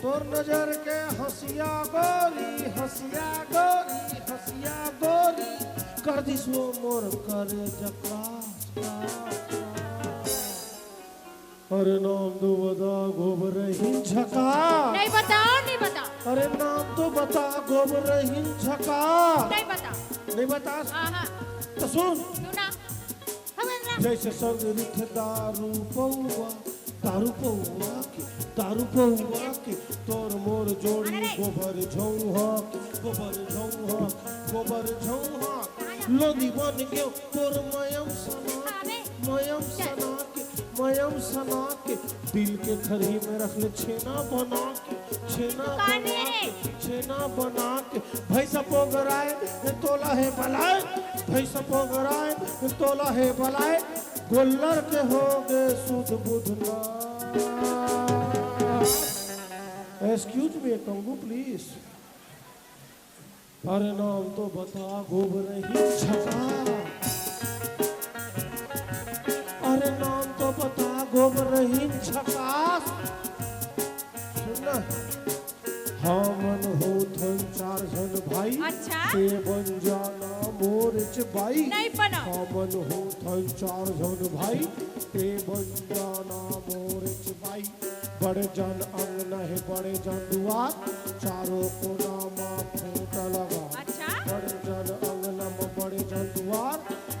तोर नजर के हंसिया गोरी, हंसिया गोरी, हंसिया गोरी, कर दिस वो मोर करेज क्रॉस। अरे नाम तो बता गोबरहीन झकास। नहीं बताओ, नहीं बताओ। अरे नाम तो बता गोबरहीन झकास। नहीं बता। नहीं बता। हाँ, हाँ। तो सुन। सुना। जैसे संग रुख दारू पौआ, दारू पौआ के, दारू पौआ के, तोर मोर जोड़ी अरे रे। गोबर झौहा, गोबर झौहा, गोबर झौहा। लोंदी बन गयो तोर मयम सना के, अबे। मयम सना के, मयम सना के, दिल के खरही में रख ले छेना बना के, छेना दुकान बना में के, छेना बना के। भैंस पोगराए तोला हे बलाए, भैंस पोगराए तोला हे बलाए, गोल्लर के हो गे सुध बुध ना। Excuse me, टोंगू, please। अरे नाम तो बता गोबरहीन झकास। अरे नाम तो बता गोबरहीन झकास। सुन ना। हमन होथन चार झन भाई, अच्छा। ते बन जाना मोरेच बाई। नहीं बना। हमन होथन चार झन भाई, ते बन जाना मोरेच बाई। बड़े जन अंगना हे बड़े जन दुआर, चारों कोना मा खूंट लगा। अच्छा। बड़े जन अंगना मा बड़े जन दुआर,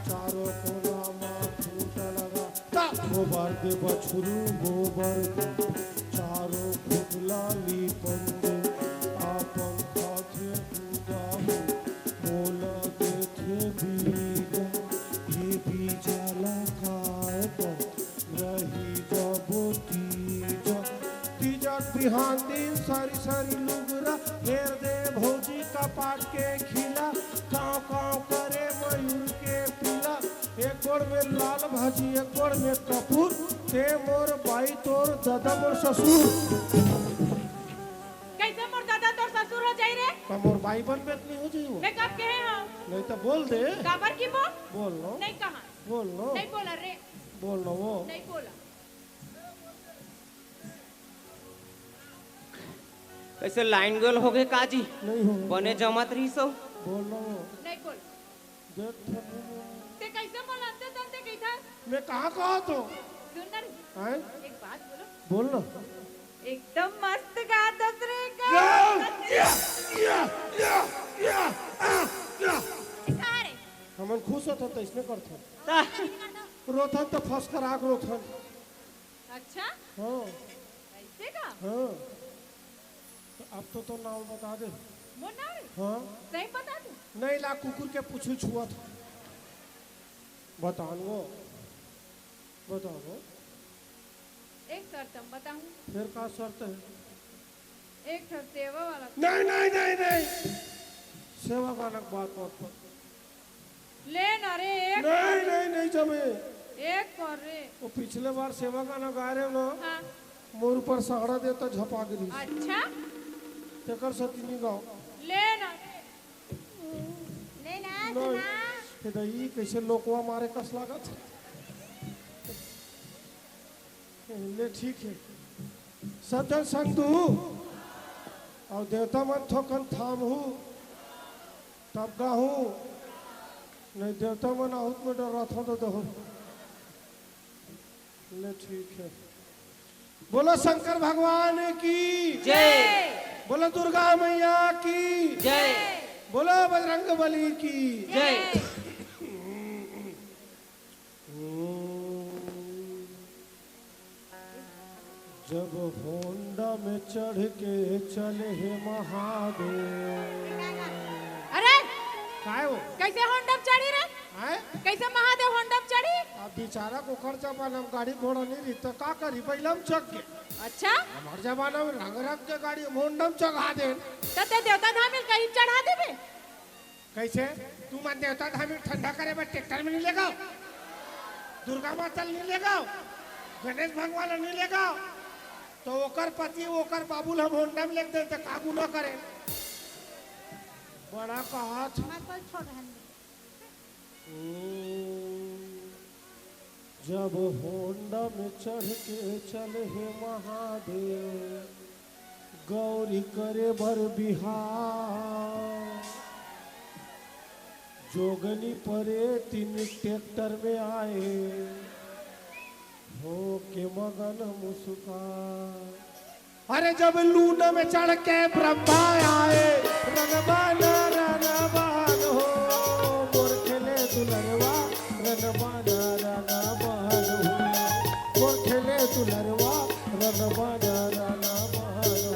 चारों कोना मा खूंट लगा। ता गोबर दे बछरू गोबर दे, चारों खूंट ला लीपन दे। अपन खाथे पूजा हो, मोला देथे बीजा, ये बीजा ला खाए बर रही जाबो तीजा। तीजा बिहान दिन सारी सारी लुगरा हेर दे भौजी कपाट के खिला। कांव कांव करे मयूर के पीला। एक गोड़ में लाल भाजी, एक गोड़ में कपूर। ते मोर बाई तोर दादा मोर ससुर। कैसे मोर दादा तोर ससुर हो जाई रे? त मोर बाई बन बेत नहीं हो जाई वो। मैं कब कहे हंव? नहीं तो बोल दे। काबर की बोल? बोल लो। नहीं कहा। बोल लो। नहीं बोला रे। बोल लो वो। नहीं बोला। कैसे लाइन गोल हो गए काजी? नहीं हो। बने जमत रही सो। बोल लो वो। नहीं बोल। देख तो नहीं बोल। ते कैसे बोला? अंते तंते कही था। मैं कहाँ कहा तो? सुन ना रे। हैं? एक बात बोलो। बोल ना। एकदम मस्त गात हस रे का। या, या, या, या, या, आ, या। कहाँ रे? हमन खुश होथन त इसने करथन। ता। रोथन त फसकराक रोथन। अच्छा? हाँ। ऐसे का? हाँ। तो अब तो, तो नाम बता दे। मोर नाम रे? हाँ। सही बता दूं? नहीं ला, कुकुर के पूछी छुआ था। बतान वो। बताओ। एक शर्त हम बताऊं। फिर का शर्त है? एक ठो सेवा वाला। नहीं, नहीं, नहीं, नहीं। सेवा गाना के बात मत कर। ले ना रे, एक नहीं, नहीं, नहीं जमे। एक कर रे। वो पिछले बार सेवा गाना गा रहे हो ना, हाँ। मोर ऊपर सहारा देता झपा गिरी। अच्छा? तेकर सती नहीं गाओ। ले ना रे। नहीं ना, नहीं। सुना। हे दाई, कैसे लोकवा मारे कस लागत। ले ठीक है। सब जन संग तू। और देवता मन थोकन थाम हूँ। तब गाहूँ। नहीं देवता मन आहुत में डर रहा था तो दहो। ले ठीक है। बोलो शंकर भगवान की। जय। बोलो दुर्गा मैया की। जय। बोलो बजरंग बली की। जय। जब होंडा में चढ़ के चले हे महादेव। अरे! काय हो? कैसे होंडा में चढ़ी रे? हैं? कैसे महादेव होंडा में चढ़ी? अब बिचारा के ओकर जमाना म गाड़ी घोड़ा नइ रहिस, त का करही, बइला म चघ गे। अच्छा? हमर जमाना म रंग रंग के गाड़ी, होंडा म चघा देन। त तें देवता धाम म कहीं चढ़ा देबे? कइसे? तुमन देवता धाम म ठंडा करे बर ट्रैक्टर म नइ लेगव? दुर्गा माता ल नइ लेगव? गणेश भगवान ल नइ लेगव? त ओकर पति, ओकर बाबू ल हम होंडा म लेग देन, त का गुनाह करेन? बड़ा कहत। मैं कोई छोड़ रहन दे। ओ, जब होंडा म चढ़ के चले हे महादेव, गौरी करे बर बिहाव। जोगनी परे तीन ट्रैक्टर म आए, होके मगन मुस्कान। अरे जब लूना में चढ़ के ब्रह्मा आए, रनबाना रनबान हो, मोर खेले दुलरवा, रनबाना रनबान हो, मोर खेले दुलरवा, रनबाना रनबान हो,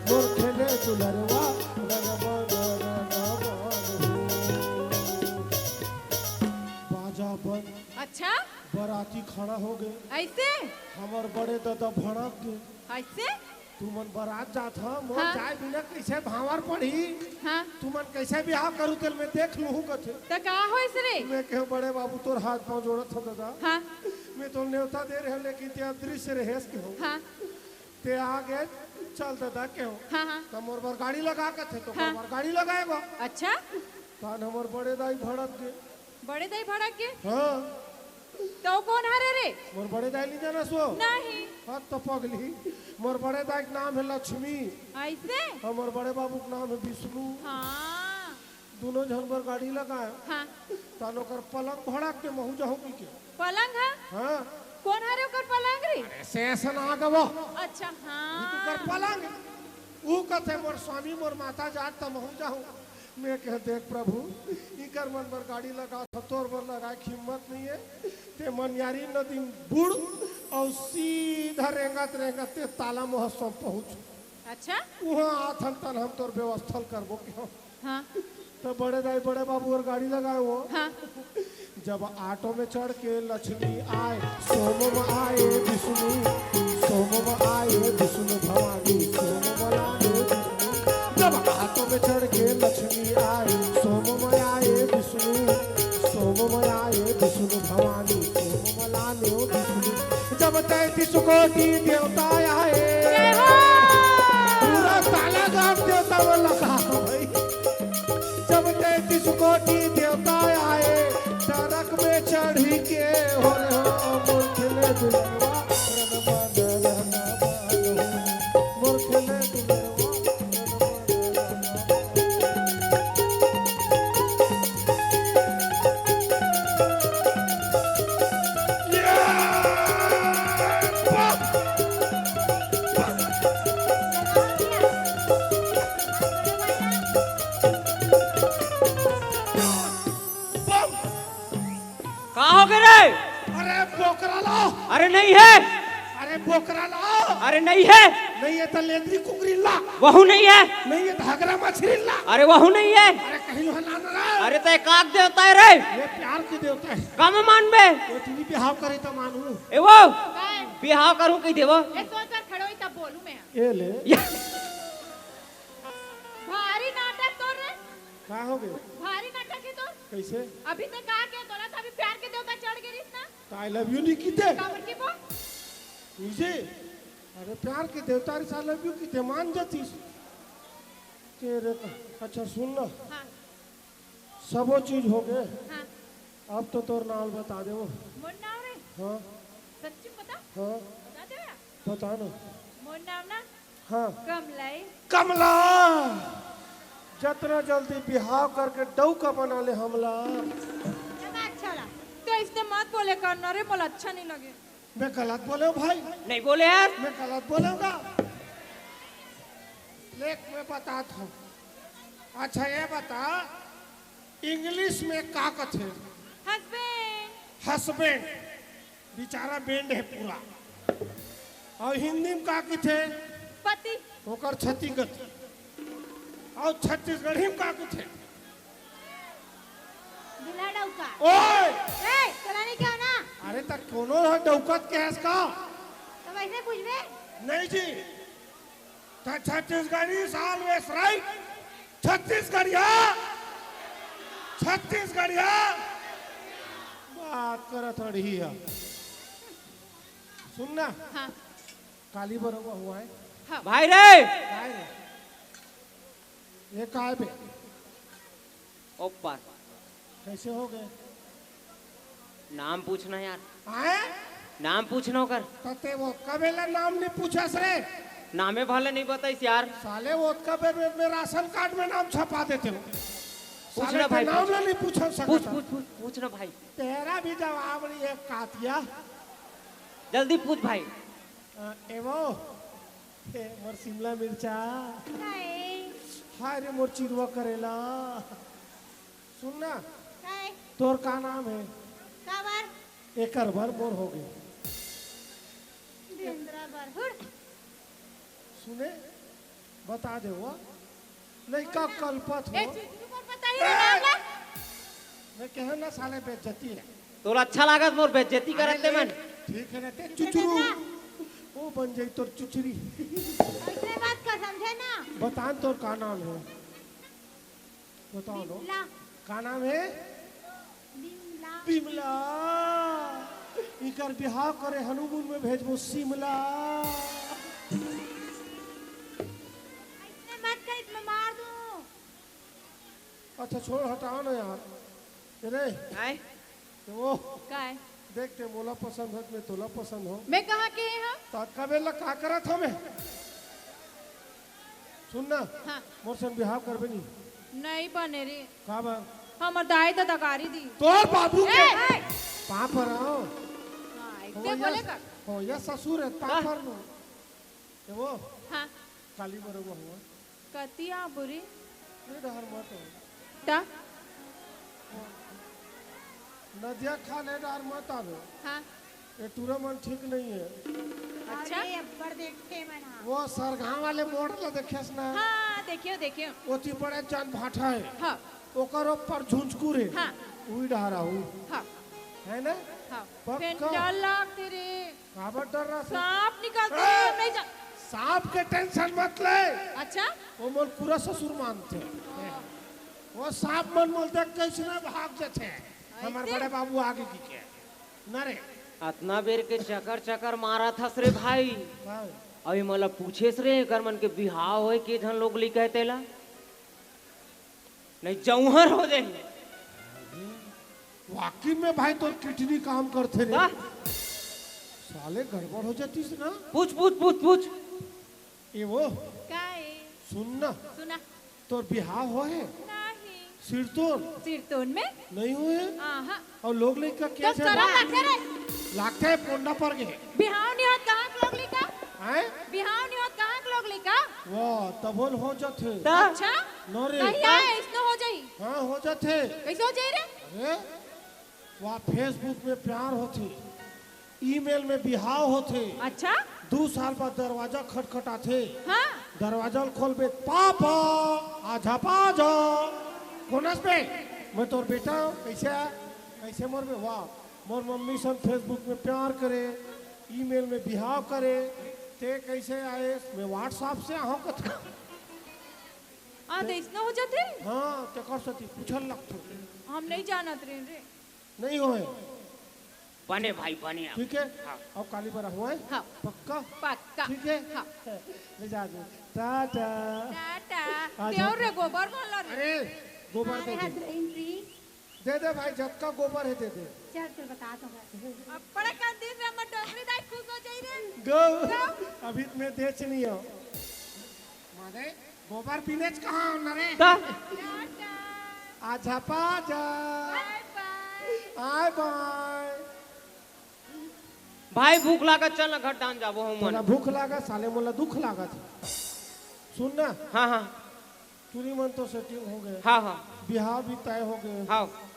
मोर खेले दुलरवा, रनबाना रनबान हो। बाजा बंद। अच्छा? बराती खड़ा हो गे। अइसे? हमर बड़े ददा भड़क गे। अइसे? तुमन बरात जात हव, मोर हाँ। जाए बिना कइसे भांवर पड़ही? हाँ। तुमन कइसे बिहाव करहू तेला मैं देख लूहूं कथे। त का होइस रे? मैं कहेंव बड़े बाबू तोर हाथ पांव जोड़त हंव ददा। हाँ। मैं तोला नेवता दे रहेंव लेकिन तें अदृश्य रहेस कहेंव। हाँ। तें आ गे, चल ददा कहेंव। हाँ, हाँ। त मोर बर गाड़ी लगा कथे त हाँ। मोर बर गाड़ी लगाए गा। अच्छा। तहान हमर बड़े दाई भड़क गे। बड़े दाई भड़क गे? हाँ। त ओ कोन हरे रे? मोर बड़े दाई ल नइ जानस ओ? नहीं। हाँ त पगली, मोर बड़े दाई के नाम हे लक्ष्मी। अइसे? अउ मोर बड़े बाबू के नाम हे विष्णु। हाँ। दूनों झन बर गाड़ी लगाएंव। हाँ। तहान ओकर पलंग भड़क गे महूं जाहूं कहिके। पलंग ह? हाँ। कोन हरे ओकर पलंग रे? अरे शेष नाग वो। अच्छा, हाँ। ओकर पलंग। ऊ कथे मोर स्वामी मोर माता जात त महूं जाहूं। मैं कहेंव देख प्रभु, इंकर मन बर गाड़ी लगात हंव, तोर बर लगाए के हिम्मत नइ हे। तें मनियारी नदी म बुड़ अउ सीधा रेंगत रेंगत तें ताला महोत्सव पहुंच। अच्छा। उहां आथन तहान हम तोर व्यवस्था ल करबो कहेंव। हाँ। त बड़े दाई बड़े बाबू बर गाड़ी लगाए ओ। हाँ। जब ऑटो में चढ़ के लक्ष्मी आए, सोम म आए विष्णु, सोम म आए विष्णु भवानी, सोम म लाने विष्णु। जब ऑटो में चढ़ के लक्ष्मी आए, सोम म आए विष्णु, सोम म आए विष्णु भवानी, सोम म लाने विष्णु। जब तैंतीस कोटि देवता आए, जय हो। पूरा ताला गांव देवता वाला कहा भाई। जब तैंतीस कोटि देवता आए, ट्रक में चढ़ी के हो रे हो, मोर खेले दुलरवा, रनबान, रनबान हो, मोर खेले दुलरवा, रनबान, रनबान। का हो गे रे? अरे बोकरा ला। अरे नइ हे। अरे बोकरा ला। अरे नइ हे। नइ हे त लेंदरी कुकरी ला। वहू नइ हे। नइ हे त हगरा मछरी ला। अरे वहू नइ हे। अरे कहीं लो लान रे। अरे त एकाक देवता हे रे। ये प्यार के देवता हे। कम मानबे। ये तुमनी बिहाव करे त मानू। ए वो। बिहाव करहूं कहि देवो। ए सोच कर खड़े होई तब बोलूं मैं। ए ले। ये। भारी नाटक तोर रे। का हो गे? भारी नाटक हे तोर। कइसे? अभी तक का के तोला त अभी प्यार के देवता चढ़ गे रिहिस ना? त I love you नइ किथे? काबर के वो? मुझे? अरे प्यार के देवता रिहिस I love you किथे मान जातिस। तेरे का, अच्छा सुन ना। हाँ। सबो चीज हो गे। हाँ। अब तो तोर नाव बता देवो। मोर नाव रे? हाँ। सच्ची बता? हाँ। बता देवो यार। बता ना। मोर नाव ना हाँ। कमला ए। कमला! जतना जल्दी बिहाव करके डौका बना ले हमला। ये बात छोड़ा। तो इसने मत बोले कर ना रे, मोला अच्छा नहीं लगे। मैं गलत बोले हूँ भाई? नहीं बोले यार। मैं गलत बोले हूँ का? लेख मैं बतात हूँ। अच्छा ये बता, English में का कथे? Husband। Husband। बिचारा band हे पूरा। अउ हिंदी म का किथे? पति। ओकर छत्तीगत। अउ छत्तीसगढ़ी म का किथे? दूल्हा डौका। ओए! ए, तोला नहीं कहा ना? त कोनो ह डौकत के हस का? त वैसे पूछबे? नहीं जी, त छत्तीसगढ़ी is always right। छत्तीसगढ़िया, छत्तीसगढ़िया बात करत अड़ही ह। सुन ना, हाँ। काली बरोबर हुआ है। हाँ। भाई रे। काय रे? ये काय बे? ऊपर। कैसे हो गए? नाम पूछना यार। आए? नाम पूछना ओकर। त ते वो कबेला नाम नहीं पूछस रे? नामे भले नहीं बताइस यार। साले वो ओतका बेर में, में राशन कार्ड में नाम छपा देते हो। पूछ साले ना ते भाई, नाम पूछ। ला नहीं पूछ सकता। पूछ, पूछ, पूछ, पूछ ना भाई। तेरा भी जवाब नहीं है कातिया। जल्दी पूछ भाई। अ, एवो, ए, मोर शिमला मिर्चा। काय? हाय रे मोर चिरवा करेला। सुन ना, काय? तोर का नाम है? काबर? एकर बर मोर हो गए। बेंदरा बर, हुड़। सुने, बता दे वो। लइका कल्पत हो। ए, चुचरू पर बताही रे नाम ला। मैं कहे ना साले बेइज्जती है। तोला अच्छा लागत मोर बेइज्जती करत ते मन। ठीक है ना ते चुचरू। वो बन जाई तोर चुचरी। ऐसे बात कर समझे ना। बता न तोर का नाम है? बताओ लो। बिमला। का नाम है? बिमला। बिमला। इकर बिहाव करे honeymoon में भेजबो शिमला। ऐसे मत कहिस, मैं मार दूं। अच्छा छोड़, हटाओ ना यार। ए रे। आए? ते वो। काय? देख ते मोला पसंद हो, मैं तोला पसंद हो। मैं कहाँ के हँव? त अतका बेर ला का करत हँव मैं? सुन ना, हाँ। मोर संग बिहाव करबे नहीं। नहीं बने रे। काबर? हमर दाई ददा गारी दिस। तोर बाबू के ए! पाँव परँव। हाँ, एक हो दे या बोले स-, कर। हो या ससुर है, पाँव हाँ। पर नो। ए वो? हाँ। काली बरोबर हुआ। कति आबो रे? ए डहर मत हो। त? नदिया खाल ए डहर मत आबे। हाँ। ए टूरा मन ठीक नहीं है। अच्छा? अरे, अब्बड़ देखथे मन हा। वो सरगांव वाले मोड़ ला देखेस ना? हाँ, देखेंव, देखेंव। ओती बड़े जान भाठा है। हाँ। ओकर ऊपर झुंझकू रे। हाँ। उही डहर आहू। हाँ। है ना? हाँ। पक्का? फेन डर लागथे रे। काबर डर रहा था? सांप निकलथे, ए! हम नहीं जा- सांप के tension मत ले। अच्छा? वो मोर पूरा ससुर मानथे। वो सांप मन मोला देख के अइसने भाग जाथे। हमर ऐसे? बड़े बाबू आगे की के। ना रे। अतना बेर के चकर चकर मारत हस रे भाई। हाँ। अभी मोला पूछेस रे, एकर मन के बिहाव होय, के झन लोग लइका हे तेला? नहीं, जौहर हो जाही। वाकई में भाई तोर kidney काम करथे रे। वाह। साले गड़बड़ हो जातिस ना। पूछ, पूछ, पूछ, पूछ। ए वो। का ए? सुन ना। सुना। तोर बिहाव होहे? नहीं। सिरतोन? सिरतोन में? नहीं होहे? आहा। अउ लोग लइका के तो झन? सरम लागथे रे। लागथे, पोंडा पर गे। बिहाव नहीं होत कहाँ के लोग लइका? हैं? बिहाव नहीं होत कहाँ के लोग लइका? वाह, तभो ल हो जाथे। त? अच्छा? न रे। कहिया अइसनो हो जाही? हाँ, हो जाथे। कइसे हो जाही रे? अरे, वाह, Facebook में प्यार होथे, email में बिहाव होथे। अच्छा? दू साल बाद दरवाजा खटखटाथे। हाँ। दरवाजा ल खोलबे, "पापा, आजा पाजा।" "कोन अस बे?" "मैं तोर बेटा हँव।" "कइसे आ? कइसे मोर बे?" "वाह, मोर मम्मी संग Facebook में प्यार करे, email में बिहाव करे, तें कइसे आएस?" "मैं WhatsApp से आहँव," कथे। हाँ, त अइसना हो जाथे? हाँ, तेकर सेती पूछे ल लगथे। हम नहीं जानत रहेन रे। नहीं होहे। बने भाई, बने आप। ठीक है? हाँ। अब काली बरा हुआ है? हाँ। पक्का? पक्का। ठीक है? हाँ। ले जा दे। टाटा। टाटा। आ जा। देव रे, गोबर भर ला रे। अरे, गोबर दे दे। दे दे भाई, जतका गोबर हे दे दे। चल, चल, बता तो भाई। अब बड़े कर दिन रे, हमर डोकरी दाई खुश हो जाई रे। गो, गो। अभी त मैं देच नहीं हँव। माने, गोबर पीनेच कहाँ हँव न रे? त? टाटा। आजा पाजा। बाय बाय। आय बाय। भाई भूख लागत, चल ना घर डान जाबो हमन। तोला भूख लागत, साले मोला दुख लागत। सुन ना। हाँ, हाँ। टूरी मन तो setting हो गए। हाँ, हाँ। बिहाव भी तय हो गए। हाँ।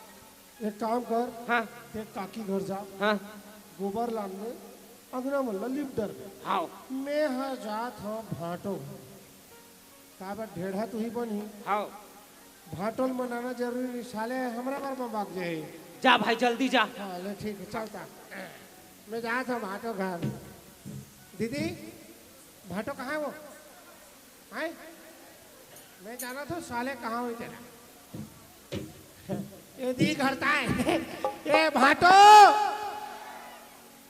एक काम कर, हाँ। तें काकी घर जा। हाँ। गोबर लान ले, अंगना मन ला लिप डरबे। हाँ। मैं ह जात हँव भाँटो घर। काबर ढेढ़ा तुही बनही। हाँ। भाँटो ल मनाना जरूरी नहीं, साले हमरा बर म बाग जाही। जा भाई, जल्दी जा। हाँ, ले ठीक है, चलता। मैं जात हूँ भाटो घर। दीदी, भाटो कहाँ है वो? हैं? मैं जाना था साले कहाँ हुई तेरा। ये दी करता है। ए भाटो,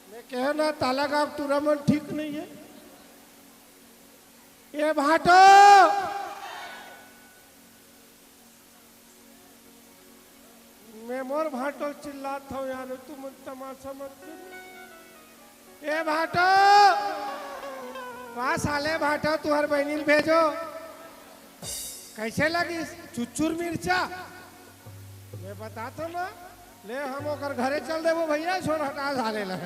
मैं कह ना ताला का तुरा मन ठीक नहीं है। ए भाटो, मैं मोर भाटो चिल्लात हूँ यार, तुमन तमाशा मत करो। ए भाटो, वाह साले भाटो, तुहर बहनी ल भेजो। कैसे लगिस चुचुर मिर्चा? मैं बताता ना, ले हम ओकर घरे चल देबो भैया, छोड़ हटा साले ला।